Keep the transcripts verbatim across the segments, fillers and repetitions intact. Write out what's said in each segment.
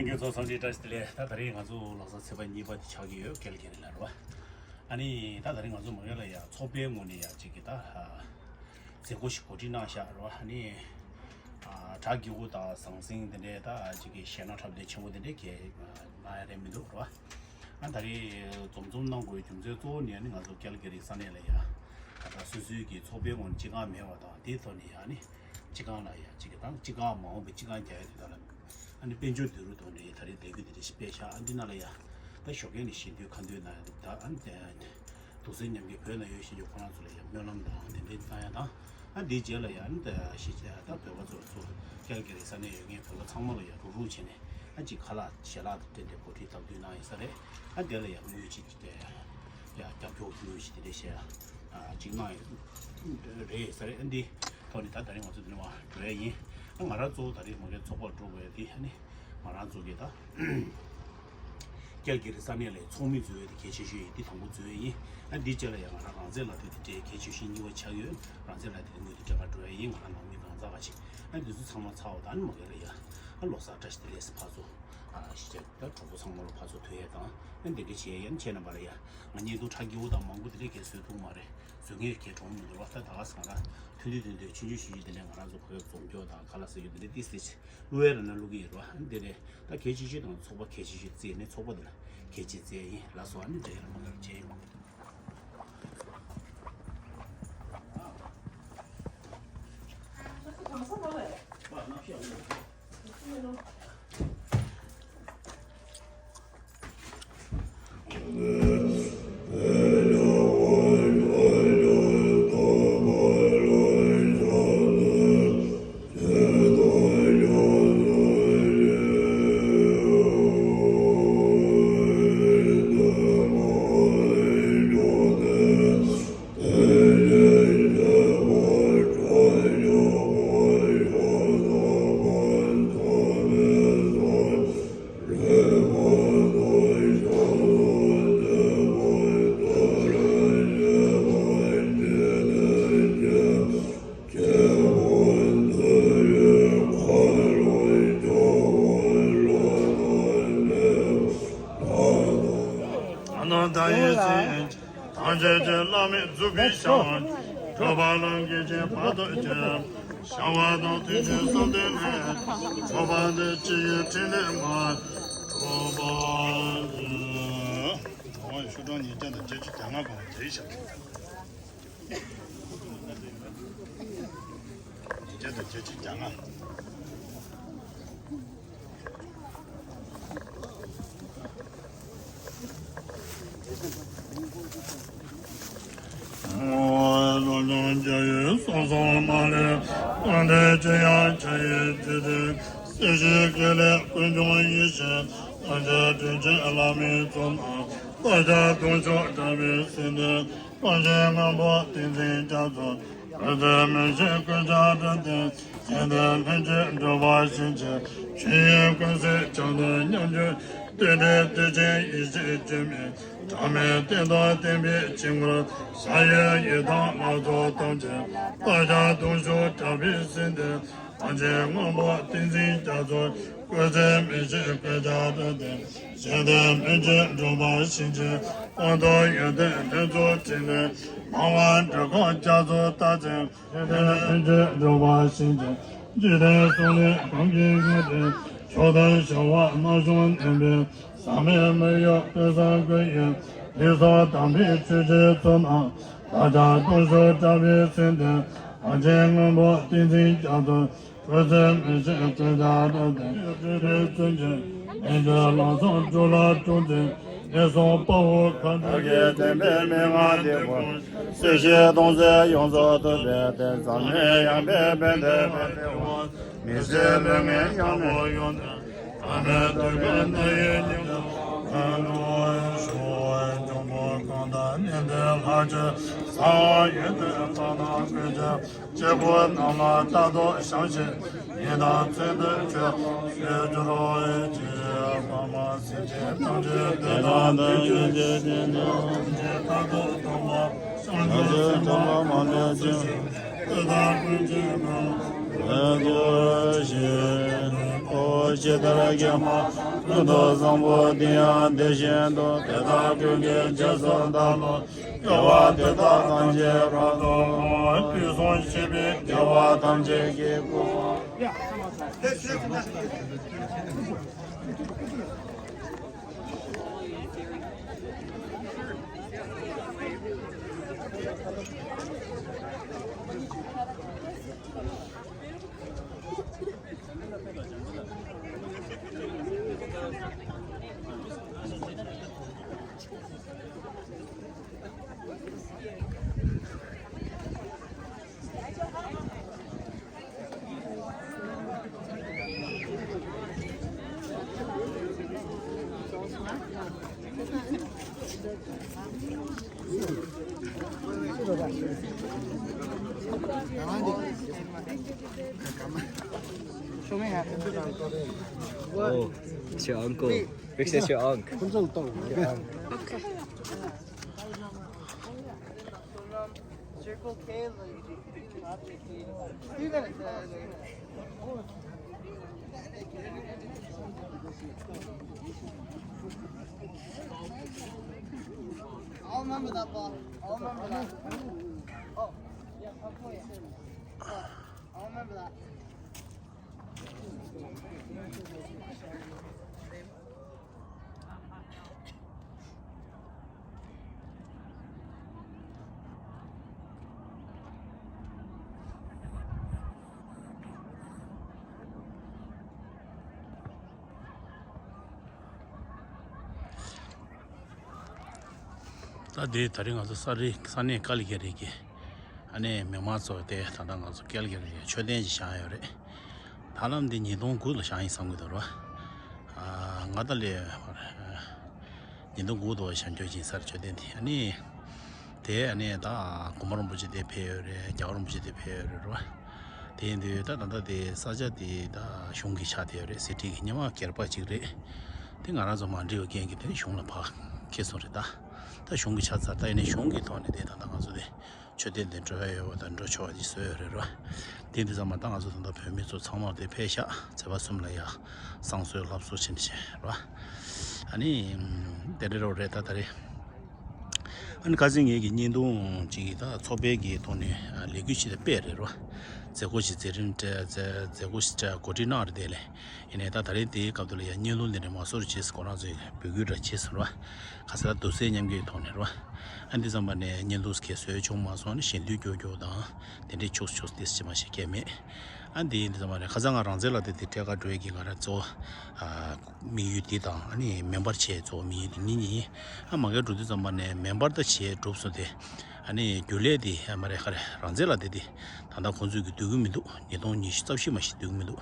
ངེད་ཚོ་འཚམས་འདྲི་བཀྲ་ཤིས་བདེ་ལེགས། ད་ད་རིང་ང་ཚོ་ལོ་གསར་ཚེས་པ་གཉིས་པ་དེ་ཆགས་ཀྱི་ཡོད། ཀལ་ཀེ་རི་ལ་རེད་བ། ཨ་ནི་ད་ད་རིང་ང་ཚོ་མ་གི་ལ་ཡ་ཚོགས་པའི་ངོས་ནས་ཡ་གཅིག་གི་ད་མཛད་སྒོ་ཞིག་གོ་སྒྲིག་གནང་བཞག་རེད་བ། ཨ་ནི་གྲ་རྒྱས་པོ་དང་ཟང་ཟིང་དེ་འདྲའི་ད་གཅིག་གི་ཞལ་སྣང་འཁྲབ་སྟོན་ཆེན་པོ་དེ་འདྲའི་གས་གནང་ཡ་རེད་མི་འདུག་རེད་བ། ཨ་ད་རེས་འཛོམས་འཛོམས་གནང་དགོས་རྒྱུ་མཚན་གཙོ་བོ་ནི་ཨ་ནི་ང་ཚོ་ཀལ་ཀེ་རི་ས་གནས་ལ་ཡ་ད་ལྟ་སོ་སོའི་གི་ཚོགས་པའི་ངོས་ནས་སྤྱི་ཁང་མེད་པ་དང་དེའི་ཐོག་ནས་ཡ་ཨ་ནི་སྤྱི་ཁང་ལ་ཡ་གཅིག་གི་དང་སྤྱི་ཁང་མ་འོངས་པའི་སྤྱི་ཁང་རྒྱག་ཡ་དེ་དག་ལ། ཨ་ནི་དཔལ་འབྱོར་བསྡུ་རུབ་ཐོག་ནས་ད་རེས་ལས་འགུལ་འདི་འདྲ་ཞིག་སྤེལ་ཤག་ཨ་འདི་ནང་ལ་ཡ་ད་ཞོགས་ཀས་ནས་ཞལ་འདོན་ཁ་འདོན་གནང་ཡ་ད་ཨ་ནི་དེ་འདུག་སེ་མཉམ་གི་བོད་ནང་ཡོད་བཞིན་གྱི་ཁོ་རང་ཚོ་ལ་ཡ་སྨོན་ལམ་དང་དེ་འདྲའི་གནང་ཡ་དང་། ཨ་འདིའི་རྗེས་ལ་ཡ་ཨ་ནི་ད་ཞིག་ད་བོད་པ་ཚོ་ཚོ་ཀལ་ཀེ་རི་ས་གནས་ཡོད་མཁན་བོད་པ་ཚང་མ་ལ་ཡ་རུག་རུག་བྱས་ནས་ཨ་ཅིག་ཁ་ལག་ཞལ་ལག་དང་སྤྲད་དེ་གོ་སྒྲིག་སྟབས་བསྟུན་གནང་ཡོད་ས་རེད། ཨ་དེ་ལ་ཡ་དངུལ་ཅིག་དེ་ཡ་རྒྱབ་སྐྱོར་དངུལ་ཞིག་དེ་འདྲ་བྱས་ཡ་ཅིག་གནང་ཡོད་རེད་ས་རེད། ཨ་འདི། ཐོག་ནས་ད་ད་རིང་ང་ཚོ་འདི་ནས་མར་འགྲོ་ཡ་ཡིན། ང་རང་གཙོ་བོ་ད་རིང་མ་གིའི་ཚོགས་པར་འགྲོ་དགོས་ཡ་དེ་ཨ་ནི་ང་རང་ཚོ་གི་ད་ཀལ་ཀེ་རི་ས་གནས་ལ་ཚོགས་མི་འཛུལ་ཡ་དེ་གལ་ཆེ་ཤོས་ཡིན། དེ་དང་པོ་འཛུལ་ཡ་ཡིན། ཨ་འདི་རྗེས་ལ་ཡ་ང་རང་རང་བཙན་ལག་དེབ་དེ་གལ་ཆེ་ཤོས་གཉིས་པ་ཆགས་ཡོད། རང་བཙན་ལག་དེབ་དེ་དངུལ་དེ་སྤྲད་ག་འགྲོ་ཡ་ཡིན། ང་རང་ནང་མི་གང་ཚ་ག་ཞིག་ཨ་འདི་ཚོ་ཚང་མ་ཚར་བ་ད་ཨ་ནི་མ་གི་ལ་ཡ་ཨ་ལོ་གསར་བཀྲ་ཤིས་བདེ་ལེགས་ཕར་ཚུར། ཨ་ཤི་ཆ་ད་གྲོགས་པོ་ཚང་མ་ལ་ཕར་ཚུར་ཐུག་ཡས་དང་ཨ་འདི་ག་བྱེད་ཡས་ཡན་ཆད་ན་པ་ལ་ཡ་ང་བརྙན་ཐུང་ཁྲ་རྒྱས་པོ་དང་མང་པོ་དེ་འདྲས་གས་བཟོས་ཐུབ་མ་རེད། བཟོ་མཁན་གས་གྲོངས་མི་འདུག་བ། ད་ད་ག་ས་ང་རང་ཐུང་ཐུང་ཐུང་ཐུང་ཆུང་ཆུང་ཆུང་ཆུང་དེ་འདྲས་ང་རང་ཚོ་བོད་རྫོང་སྐྱོར་དང་ག་ལ་ཟེར་རྒྱུ་དེ་འདྲས་ཏིས་ཏིས་བླུག་ཡས་ར་ན་བླུག་གི་ཡོད་ར། ཨ་འདི་རེད། ད་གལ་ཆེ་ཤོས་དང་ཚོགས་པ་གལ་ཆེ་ཤོས་བརྩིས་ནས་ཚོགས་པ་འདི་ལ་གལ་ཆེ་བརྩི་ཡས་ཡིན་ལགས་སོ། ཨ་ནི་འདྲ་ཡས་ར་མ་ག་ར་བྱས་ཡིན་མ་ག་ཨ་ནི་ད་ཡིན་སྲིད། ཐམས་ཅད་ཀྱི་བླ་མེད་རྫོགས་པའི་ཞིང་། སྤྲོས་པ་ལམ་གྱི་རྗེས་བར་དུ་གྱུར། བྱ་བ་དང་དུས་ཀྱི་བསམ་གཏན་ལས། འཕྲོག་པ་འདི་ཅི་ཡི་ཕྲིན་ལས་མ། འཕྲོག་པ་འདི། ཞོ་སྒྲོམ་ཉིས་བརྒྱ་དང་བརྒྱད་ཅུ་གྱ་ལྔ་པ་དེ་བཞག་ཉིས་བརྒྱ་དང་བརྒྱད་ཅུ་གྱ་ལྔ། བློ་སྦྱོང་རྒྱ་ཡིས་གསུང་གསུམ་མ་ལུས་ཀུན་ལྡན་ཅི་ཡང་ཆ་ཡི་རྒྱུད་དེ། སྲིད་ཞིའི་དཀྱིལ་ལས་ཀུན་འབྱུང་ཡེ་ཤེས། ཐམས་ཅད་དྲིན་ཅན་བླ་མའི་གཙུག་ན། རྟག་བརྒྱ་སྟོང་མཆོག་གྲགས་པའི་སྲིད་འདིར། ཀུན་མཁྱེན་སྔོན་པོ་ཏིང་འཛིན་རྒྱ་མཚོ། བོད་དུ་མི་ཕྱིན་ཀུན་ཁྱབ་བསྒྲགས་ཏེ། གཞན་དོན་ལྷུན་གྱིས་འགྲུབ་པར་བྱིན་གྱིས། ཆོས་དབྱིངས་ཀུན་གསལ་བྱང་སྡོད་ཉམས་བཅོས། བསྟོད་སྒྲའི་བསྟོད་ཆེན་ཡེ་ཤེས་སྒྱུ་མའི། གྲངས་མེད་རྟེན་དང་བརྟེན་པའི་དཀྱིལ་འཁོར། བྱ་ཡི་ཡི་དམ་ལྷ་ཚོགས་ཐམས་ཅད། རྟག་བརྒྱ་སྟོང་མཆོག་གྲགས་པའི་སྲིད་འདིར། ཐམས་ཅད་སྔོན་པོ་ཏིང་འཛིན་རྒྱ་མཚོ། སྐུ་ཚེ་མི་ཤིགས་ཀུན་ཁྱབ་བསྒྲགས་ཏེ། གཞན་དོན་ལྷུན་གྱིས་འགྲུབ་པར་བྱིན་གྱིས། དབང་ཐང་ཡོན་ཏན་ལྷུན་གྱིས་འཕྲིན་ལས། མང་བ་འབྲུ་ཁམས་རྒྱ་མཚོ་ལྟར་བརྩེགས། གཞན་དོན་ལྷུན་གྱིས་འགྲུབ་པར་བྱིན་གྱིས། འཇིག་རྟེན་གསུམ་ལས་གང་གིས་བསྔགས་ཏེ། མཆོག་ཏུ་གྱུར་པ་རྣམ་གཞུང་ལྡན་པའི། ཟག་མེད་མི་གཡོ་ཀུན་བཟང་སྐུ་ཡི། ལུས་སྲོག་དམ་པའི་ཆོས་ཀྱི་གཙུག་ན། རྟག་བརྒྱ་སྟོང་མཆོག་གྲགས་པའི་སྲིད་འདིར། ཐམས་ཅད་སྔོན་པོ་ཏིང་འཛིན་རྒྱ་མཚོ། སྐུ་ཚེ་མི་ཤིགས་ཀུན་ཁྱབ་བསྒྲགས་ཏེ། སྤྲུལ་པའི་བཙུན་གྱི་མིང་གི་ལམ་བཟང་སྒྲུབ་ལ་སྤྲོ་འཛིན། ངན་སོང་དཔའ་བོ་གང་དག་གི། བསྟན་པའི་མན་ངག་འདི་ཀུན། སྲིད་ཞིའི་སྟོང་གསལ་ཡོངས་རྫོགས་ཐུབ་པའི་བརྟན། ཟག་མེད་ཡངས་པའི་བན་དེ་བར་བརྩེ་བ། མི་ཟད་ལུས་ངན་ཡང་མེད་ཡོན་ཏན། ཐ་མལ་དུས་ཀུན་ནད་ཡིས་ཉེན་པ། ལ་ལུ་ཞུ་བའི་འབྱུང་པོ་གང་དག་ནད་འདི་ལྷག་ཕྱིར། ཟ་བ་ཡོན་ཏན་དག་ན་ཀུན་ཁྱབ། སྐྱེ་དགུ་རྣམས་ལ་རྟག་ཏུ་བྱང་ཞིང་། ཉེས་དང་བཙོན་དུ་གྱུར་ཞེས་སྦྱོར་བའི་ཕྱིར། ཕ་མ་སེམས་ཅན་ཐམས་ཅད་བདེ་དང་ལྡན་ཡོད་ཅེས་བསྟན་ཏོ། ཐམས་ཅད་རྟག་ཏུ་སྡོམ་པ། བྱང་ཆུབ་སེམས་དཔའ་མ་ལུས་ཅིང་། ཀུན་དང་ཀུན་གྱི་ནང་། ལས་འགྱུར་ཞིང་། ཨོ་ ཇི་ལྟར་མཁྱེན་པ་ཀུན་ཏུ་བཟང་པོ་དེ་ཡང་དེ་བཞིན་དུ། དེ་དག་ཀུན་གྱི་རྗེས་སུ་བདག་སློབ། དགེ་བ་དེ་དག་ཐམས་ཅད་རབ་ཏུ་བསྔོ། དུས་གསུམ་གཤེགས་པའི་རྒྱལ་བ་ཐམས་ཅད་ཀྱི་སྐུ། Oh, it's your uncle. Big says your uncle. Okay. Circle K, like, you gotta say it. I'll remember that ball. I'll remember that. Oh, yeah, I'll play it. I'll remember that. ད་དེ་ད་རིང་ང་ཚོ་ས་རི་ས་གནས་ཀལ་ག་རི་གི་ཨ་ནི་མི་མང་ཚོ་དེ་ད་ལྟ་ང་ཚོ་ཀལ་ག་རི་གི་མཆོད་རྟེན་ཅིག་བཞེངས་ཡོད་རེད། ད་ལམ་འདི་ཉིས་སྟོང་དགུ་ལ་བཞེངས་ཡིན་བསམ་གྱི་འདུག་ར། ང་ད་ལས་ཉིས་སྟོང་དགུ་དུ་བཞེངས་རྒྱུ་ཡིན་ས་རེད། མཆོད་རྟེན་དེ་ཨ་ནི་དེ་ཨ་ནི་ད་གོང་མ་རིན་པོ་ཆེ་དེ་ཕེབས་ཡོད་རེད། རྒྱལ་བ་རིན་པོ་ཆེ་དེ་ཕེབས་ཡོད་རེད་ར། དེ་ཡིན་དུས་ད་ད་ལྟ་དེ་ས་ཆ་དེ་ད་གཞུང་གི་ཆགས་བསྡད་ཡོད་རེད། གསེར་ཁྲི་གི་སྔོན་མ་སྒེར་པ་ཅིག་རེད། དེ་ང་རང་ཚོ་མ་འགྲིག་པའི་རྐྱེན་གྱིས་དེ་གཞུང་ལ་ཕར་འཁྱེར་སོང་རེད་ད། ད་གཞུང་གི་ཆགས་ཚར། ད་ཡིན་ནའི་གཞུང་གི་ཐོག་ནས་དེ་ད་ལྟ་ང་ཚོ་དེ་མཆོད་རྟེན་དེ་འགྲོ་ཡ་ཡོད་པ་དང་འགྲོ་ཆོག་པ་ཅིག་བཟོས་ཡོད་རེད་ར། དེ་འདི་ཚང་མ་ད་ང་ཚོ་ད་ལྟ་བོད་མི་ཚོ་ཚང་མ་དེ་ཕེབས་ཤག་ཚེས་པ་གསུམ་ལ་ཡ་བསང་གསོལ་ལྷ་གསོལ་བྱེད་ནས་བྱས་ར། ཨ་ནི་དེ་འདྲ་རོ་རེད་ད་ད་རེད། ཨ་ནི་ཁ་སང་ངེད་ཀྱི་བརྙན་ཐུང་ཅིག་ད་ཚོགས་པའི་གི་ཐོག་ནས་ལས་འགུལ་ཞིག་ད་སྤེལ་རེད་རོ། མཛད་སྒོ་ཞིག་མཛད་རིམ་སྤྲད་མཛད་མཛད་སྒོ་ཞིག་སྤྲད་གོ་སྒྲིག་གནང་རེད་དེ་ལས། ཡིན་ནའི་ད་ད་རེས་དེའི་སྐབས་དུ་ལ་ཡང་བརྙན་ཐུང་འདི་འདྲ་མ་བཟོ་རུ་བྱས་སུ་ཁོ་རང་ཚོས་འབོད་སྐུལ་འདྲ་བྱས་སོང་རོ། ཁ་ས་ད་དུ་སའི་ཉམས་འགྱུར་ཐོག་ནས་རོ། ཨ་འདི་ཙམ་པ་ནས་བརྙན་ཐུང་སྐད་བཟོས་བྱུང་མ་སོང་ནས་ཞེ་འདོད་སྐྱོ་སྐྱོ་དང་དེ་འདྲའི་ཆོག་ཆོག་དེ་ཅི་མ་ཞིག་སྐད་མེད། ཨ་འདི་འདི་ཙམ་པ་ནས་ཁ་སང་ང་རང་བཙན་ལགས་དེ་དེ་ཁྲལ་ཁ་འགྲོ་ཡི་གི་ང་རང་གཙོ་བོ་དམིགས་ཡུལ་འདི་དང་ཨ་ནི་མེ་འབར་བྱས་གཙོ་བོ་དམིགས་ཡུལ་འདི་གཉིས་གཉིས། ཨ་མ་གའི་འགྲོ་དུས་ཙམ་པ་ནས་མེ་འབར་ད་བྱས་གྲུབ་སོང་སྟེ། ཨ་ནི་རྒྱུན་ལས་དེ་ཨ་མ་རེད་ཁ་རེད་རང་བཙན་ལགས་དེ་དེ་ད་ལྟ་ཁོང་ཚོས་ཀྱི་སྡོད་ཀྱི་མི་འདུག་ཉིས་སྟོང་ཉི་ཤུ་རྩ་བཞི་མ་ཞིག་སྡོད་ཀྱི་མི་འདུག་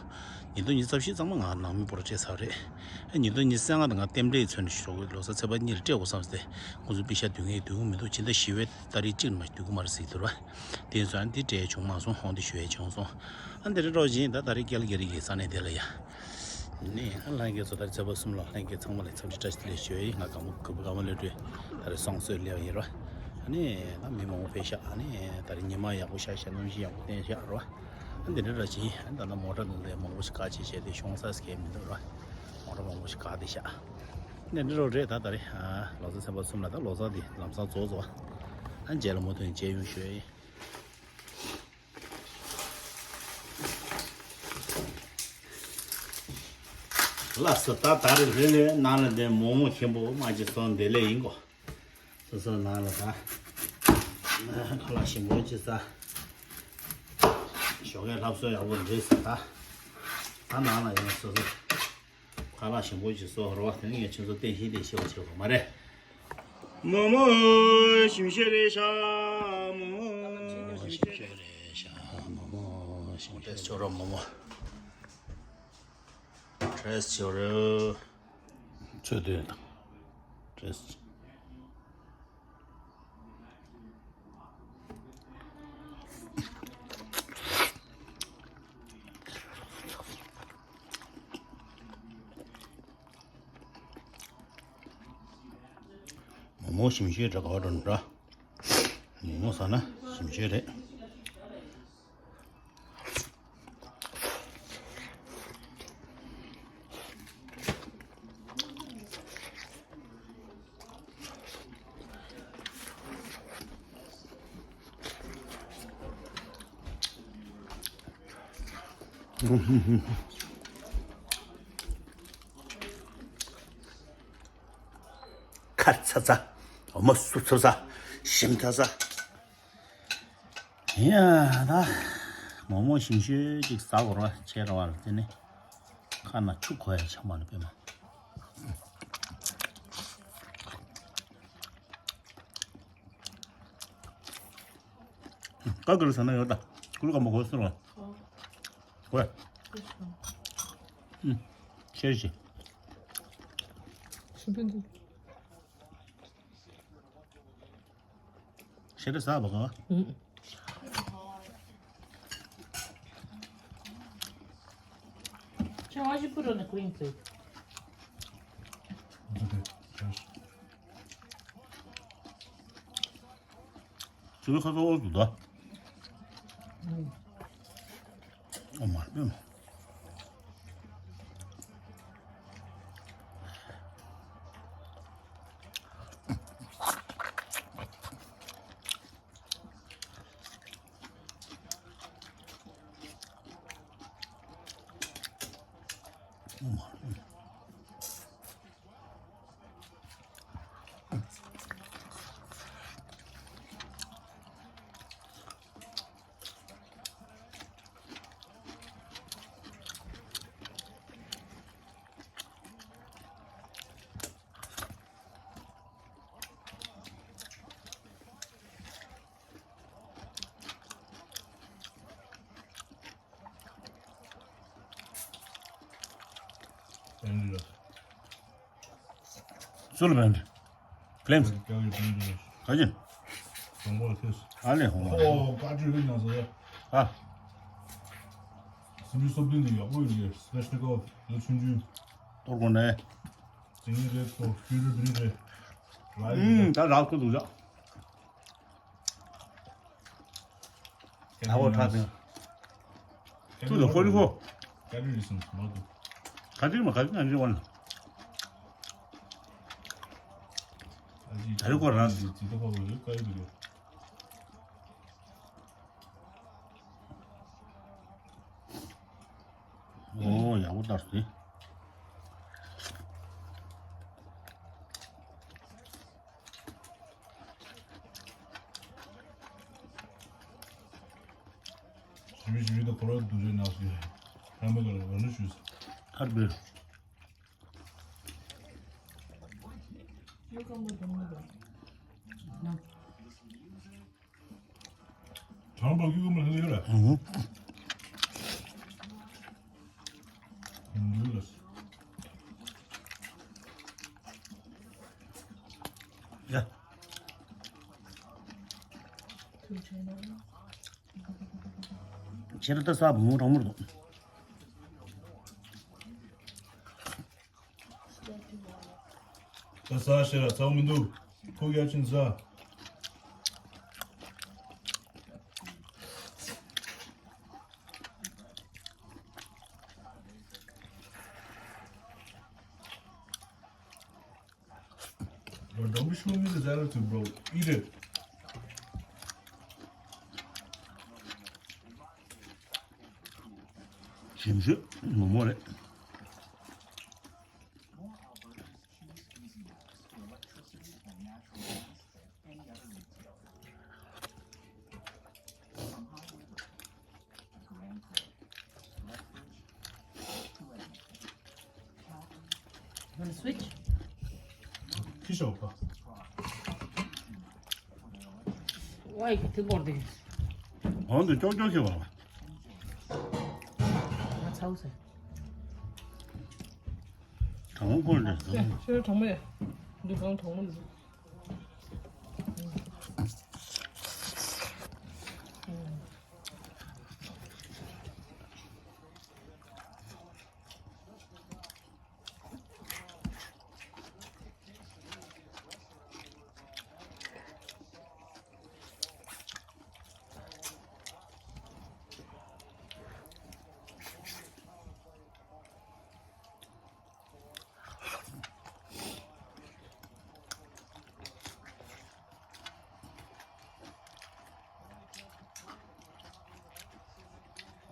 ཉིས་སྟོང་ཉི་ཤུ་རྩ་བཞི་ཚང་མ་ང་ནང་མི་པོ་ར་སྤྲད་ཚར་རེད། ཨ་ཉིས་སྟོང་ཉི་ཤུ་རྩ་ལྔ་དང་ང་རྟེན་འབྲེལ་མཚོན་ནས་ཞུ་རོགས་ལོ་གསར་ཚེས་པ་གཉིས་ལ་སྤྲད་དགོས་བསམ་སྟེ་ཁོང་ཚོ་པེ་ཤ་སྡོད་མཁན་སྡོད་ཀྱི་མི་འདུག་ཕྱི་ཟླ་བཞི་པའི་ཏ་རིག་གཅིག་ནས་མ་ཞིག་སྡོད་ཀྱི་མ་རེད་ཟེར་གྱི་འདུག་ར། དེ་ཚོ་ཨ་འདི་སྤྲད་བྱུང་མ་སོང་ཧོང་འདི་ཞུ་ཡས་བྱུང་སོང་། ཨ་འདི་རེད་རོགས་བཞིན་ད་ད་རེས་ཀལ་ག་རི་གི་ས་གནས་དེ་ལ་ཡ། ནས་ལྷན་རྒྱས་ཚོ་ད་རེས་ཚེས་པ་གསུམ་ལ་ལྷན་རྒྱས་ཚང་མ་ལ་འཚམས་འདྲི་བཀྲ་ཤིས་བདེ་ལེགས་ཞུ་ཡ་ཡིན། ང་དགའ་མོ་དགའ་མོ་དགའ་མོ་ལོས་བྲོས་ད་རེས་བསང་གསོལ་སླེབས་པ་ཡིན་རོ། ཨ་ནི་ད་མི་མང་པོ་ཕེབས་ཤག་ཨ་ནི་ད་རེས་ཉི་མ་ཡག་པོ་ཤར་ཤག་གནམ་གཤིས་ཡག་པོ་བསྟན་ཤག་རོ། ཨ་འདི་འདྲ་ར་ཅིག་ཨ་ད་ལྟ་མོ་ཊ་དང་དེ་མང་པོ་ཞིག་བཀག་ཅིག་བྱས་ཏེ་ཤོང་ས་སྐད་མི་འདུག་རོ། མོ་ཊ་མང་པོ་ཞིག་བཀག་བསྡད་ཤག་འདི་འདྲ་རོ་རེད། ད་ད་རེས་ལོ་གསར་ཚེས་པ་གསུམ་ལ་ད་ལོ་གསར་འདི་ལམ་སང་རྫོགས་རྫོགས། ཨ་རྗེས་ལ་མུ་མཐུད་མཇལ་ཡོང་ཞུ་ཡ་ཡིན། ལགས་སོ། ད་ད་རེས་རེ་རེ་ནང་ལ་བསྡད་མོག་མོག་ཆེན་པོ་མ་ཅིག་སོང་བདེ་ལེགས་ཡིན་གོ། སོ་སོ་ནང་ལ་ད་ཁ་ལག་ཞིམ་པོ་ཅིག་ཟ། ཞོགས་ཀས་ལྷ་གསོལ་ཡག་པོ་འདྲེས་ཟ། ད་ད་ནང་ལ་ཡང་སོ་སོ་ཁ་ལག་ཞིམ་པོ་ཅིག་གསོལ་རོགས། དེ་ནས་ངས་ཁྱེད་ཚོ་བསྟན་བཤིག་བསྟན་བཤིག་བྱེད་དགོས་མ་རེད། མོག་མོག་ཞིམ་ཤོས་རེད་ཤག་མོག་མོག་ཞིམ་ཤོས་རེད་ཤག་མོག་མོག་ཞིམ་ཤོས་རེད་ཤག་མོག་མོག་ཊེ་སི་ཊི་བྱེད་རོགས། ཚོད་ལྟ་དང་། ཊེ་སི་ཊི། མོག་མོག་ཞིམ་ཤོས་འདྲ་ག་བ་འགྲོ་འདྲ། མོག་མོག་ཟ་ན་ཞིམ་ཤོས་རེད། ཁ་ཚ་ཚ། འོ་མ་སུབ་ཚ་ཚ། ཞིམ་ཚ་ཚ། ཡ་ད། མོག་མོག་ཞིམ་ཤོས་ཅིག་ཟ་དགོས་ར་བྱས་ར་བ་ལ་དེ་ནི། ཁ་ན་ཆུ་ཁོལ་ཡ་ཆ་མ་ལ་པེ་མ། ཀ་ཀི་རུ་ཟ་ན་ཡོད་ད། ཀུ་རུ་ཀ་མ་གོ་སོང་ར། ཧོ། ཤེར་ཤི། ཤེར་ཟ་བ་ག་ཁྱེད་ཨ་ཞིག་པུ་རོ་ནི་ཀུ་ཡིན་ཚེ། ཅི་ཁ་ཁ་འོ་ཟུ་ད། ཨོ་མ་ལེ། སུ་ལ་བན་ཀླེམ། ག་ཅི། ཨ་ལེ་ཧོ། ཨ། གཏོར་དགོས་ནས། ད་རག་ཁུ་འདུག་ཡ། ད་བོ་ཁྲག་ཟིང་། ཐུག་ད་ཧོ་རི་ཧོ། ག་རི་མ་ག་རི་ང་རི་བ་ན། ད་རི་ཁོ་རང་། ཨོ་ཡག་པོ་ལྟར་སོང་། ཞི་བའི་ཞི་བའི་ད་ཁོ་ར་དུ་རེ་ནག་སི་ཧ་མ་ག་ལ་བ་ནུ་ཞུས། ཁར་བེ། གྲང་པ་ཀྱུ་ཀུ་མ་ལ་ཡོད་ར། ཨུ་ཧུ། ཡ། ཁྱེད་རང་ད་ས་བུ་མོ་གྲང་མོ་རེད་འདུག་ད་ཟ་ཤེས་ར་ཚ་བོ་མི་འདུག་ཁོག་ཡ་ཆེན་ཟ། Bro, don't be showing me the salad too, bro. Eat it. ཞིམ་ཤོས་མོག་མོག་རེད། Wanna switch? ཁྱི་ཤོག་པ། ཝའི་གི་ཐིག་པོར་དེ། འོང་དུ་ཅོག་ཅོག་ཤི་བ། ང་ཚ་བོ་ཟེར། གྲང་མོ་ཁོལ་ནས། ཤོད་གྲང་མོ་ཡ། འདི་གང་གྲང་མོ་འདུག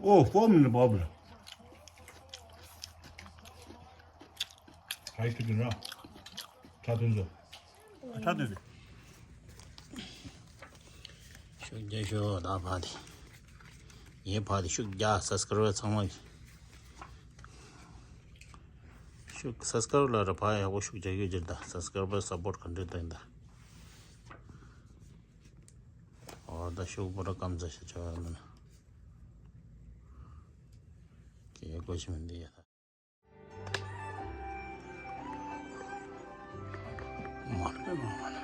Oh, four minute problem. ཁ་ཡི་ཐུག་གི་ར། ཁྲ་ཐུན་ཟོ། ཁྲ་ཐུན་ཟོ། ཤུགས་རྒྱག་ཤོག་ད་ཕ་དེ། ངའི་ཕ་དེ་ཤུགས་རྒྱག་སབ་སི་ཀ་རའི་བར་ཚང་མ་གི། ཤུགས་སབ་སི་ཀ་རའི་བར་ལ་ར་ཕ་ཡག་པོ་ཤུགས་རྒྱག་རྒྱུ་ཅིག་ད་སབ་སི་ཀ་རའི་བར་སབ་པོར་ག་འདྲ་བཏང་ད། ཨོ་ད་ཤུགས་པོ་ར་སྐམ་ཚ་ཤ་ཆ་བ་མིན། ཀྱེ་གོ་ཤི་མིན་དེ་ཡ་ད། མ་ལ་མ་ལ།